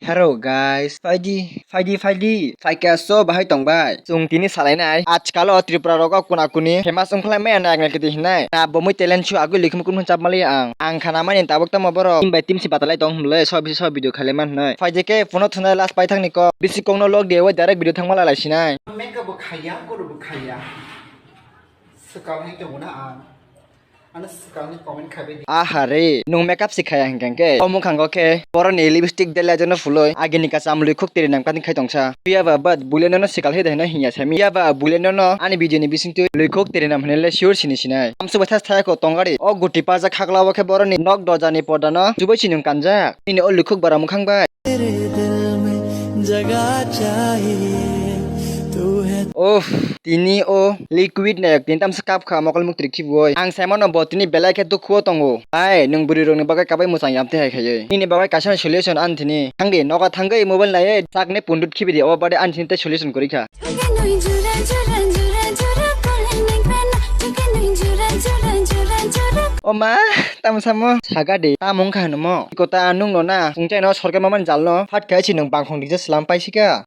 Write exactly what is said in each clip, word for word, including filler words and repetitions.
Hello guys, phaidi, phaidi, phaidi, phaikha so bahai tongbai. Chwng tini salainai, ajkal o Tripura rogo kuna kuni famous wngkhlai maya nai ang kiti hinai. Na bomwi talent show agwi likhum kun chap mali ang. Ang khana mani tabuk tamo borok team by team si batalai tong hwnle so bisi so video khailai man hinai. Phaidi khe phone o thwnai last paithak ni kok. Bisi kokno log di o direct video thangma lalai sinai. Makeup bo khaiya, guru bo khaiya. Swkang hai tongo na ang. Ano swkang ni comment khai bai di. Aha re, nwng makeup si khaya hwnkhe hwnkhe. O mwkhango khe boroni lipstick de lejono phuloi agini kacham lwi khuk tiri nang patin khai tongsa. Phiya ba but bule nono sikal he de hino hinya sami. Phiya ba bule nono ani video ni bising twi lwi khuk tiri nam hwnle sure sini sinai. Amsuk bai thas thaya ko tongari. O guti pajak khakla o khe boroni nok doja ni porda no chubai si nwng kanjak. Nini o lwi khuk bara mwkhang bai. तेरे दिल में जगह चाहिए, तू है। Uff, tini o liquid nayok tini tamsa kap kha mokol muktri khiboi. Ang saimano bo tini belai khe dukhu o tongo. Hai, nwng bwrwi rokni bagwi kabai mwchang yam twi hai khaiwi. Nini bagwi kaisa solution ani thini. Thangdi, nogo thangwi mobile naiwi sakni pundut khibidi, obo baade ani thini tei solution kwrwi kha. O ma, tamo samo? Saga de, tamo wngkha hwnmo? Kota nwng no na, chwng chaino sorkar mamani jal no, phat khai si nwng bangkhong dikja slam paisika.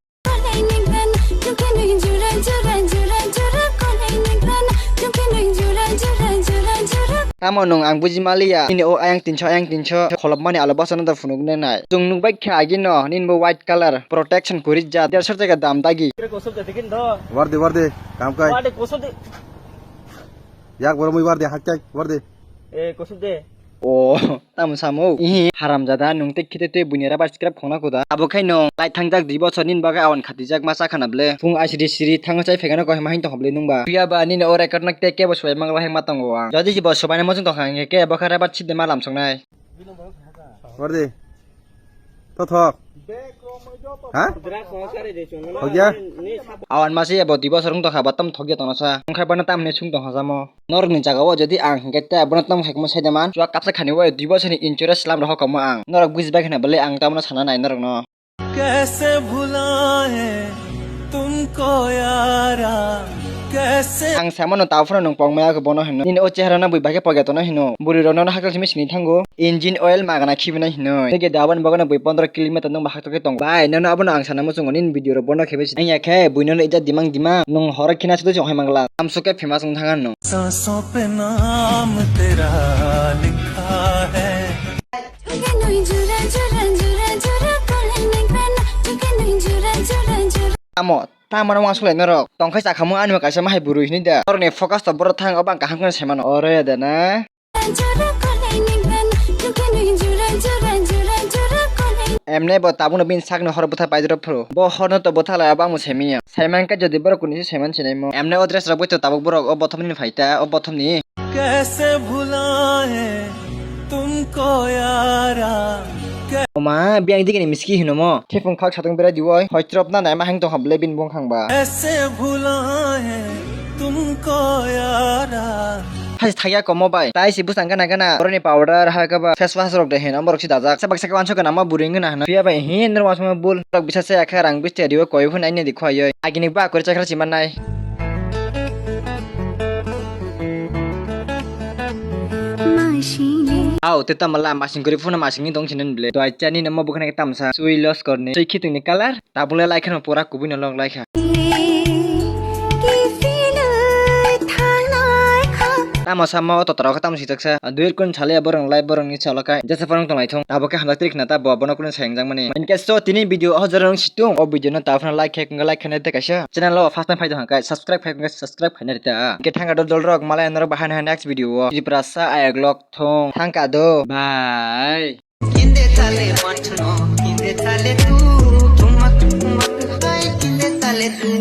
Tamo nwng ang buji maliya, nini o ayang tinso, ayang tinso, kholopmani alo bwsano da phunuknai nai. Chwng nukbai kha agino, nini bo white color, protection kwrwi jat, derso taka dam dagi. Warde, warde, kam kai. Warde, kosok de. Yak borok mui warde, hakchak, warde. Eh, kosok de. O, tamo samo. Ihi, haramjada, nwng tei khete tei buini rubber scrap khongna kuda. Abo khai nwng lai thangjak dui bochor nini bagwi awan khatijak ma cha khana ble. Phung aisiri siri thango chai phaikhe no kohima hini tongkha ble nwngba. Phiya ba nini o record no tei kebo swbai manglak hai ma tongo ang. Jodi bo swbaino muchung tongkha hwnkhe kebo khe rubber side ma lamsoknai. Warde. Tothok. Ha? Thokya? Awan masi abo dui bochor wng tongkha, ba tam thokya tongna sa. Wngkha bana tamni sung tongkha samo. Norokni jagao jodi ang hwnkhe ta bono tam hai kamo sai de man. Chwak kapsa khani o dui bochorni insurance slam rw hokomo ang. Norok bujibai khna belai ang tamono sana nai norokno. कैसे भुलाएं तुमको यारा, कैसे Ang samano ta phano nwng pokmaya khe bono hino. Nini o chehra no bui bai khe pokya tono hino. Bwrwi rok nono hakhe simi sini thango. Engine oil magana khibina hino. Tei khe dabani bagwi no bui pondro kilometer nwng bahak tokhe tongo. Bai, nono abono ang sana muchungo nini video rok bono khe besi. Wngya khe bui nono ija dimang dimang nwng horo khina sudui se ongkhai mangla. Amsuk khe famous wng thang ano. सांसों पे नाम तेरा लिखा है। Tamo, tamo no wansuk lai norok. Tongkhai chakhamu ani kaisa mahai bwrwi hinui da. Norokni focus to borok thang, obo ang kaham kheno sai mano. Oro ya da na. Emne bo tabukno bini sakni hor bwtha paidrop phuru. Bo horno to bwtha lai, obo ang bo sai manya. Sai mankha jodi borok kuni se sai man sinai mo. Emne o dress rok bai to tabuk borok o bothomni phai ta, o bothomni. कैसे भुलाएं तुमको यारा, कै- Oma, biyang digini miski hino mo. Thepung khak satung berai diwoi. Hoi chwrwp na naima hang tong hable bin bung khang ba. कैसे भुलाएं तुमको यारा। Hai thagya komo bai. Tai si bwsang gana gana. Boroni powder, hai kaba face wash rok de hino, borok si dajak. Sebak saka wanso gana ma buri ngana hino. Phiya bai hin nor wansma bul. Rok bisa se akha rang bisti diwoi koi phun aini di khwayoi. Agini ba kori chakra si manai. Aw, te tamo la masing kwrwi phano masing ni tong sinan ble. To ai chani namo bukhana ke tamsa. Sui los korni. Sui khiting ni color. Tabuk le lai kheno pura kubui no log lai kha. Tamo sama o totra khe tamo sijak sa. Duir kun chale borong lai borong ni chalo kai. Jasa borong tong lai thong. Abo ke hamjak trik na ta bo bono kun sayang jang mani. Inke so tini video o jora nung situng. O video no ta phano like khe kunga like khe na te kaisa. Channel o first time phai tong kha subscribe khe kunga subscribe khe na rita. Ke thanga dol dol rok malai norok bahai na next video o. Tripura sa ayok lok thong. Thangka do. Bye. Kinde tale matno, kinde tale tu, tumak tumak hai kinde tale tu.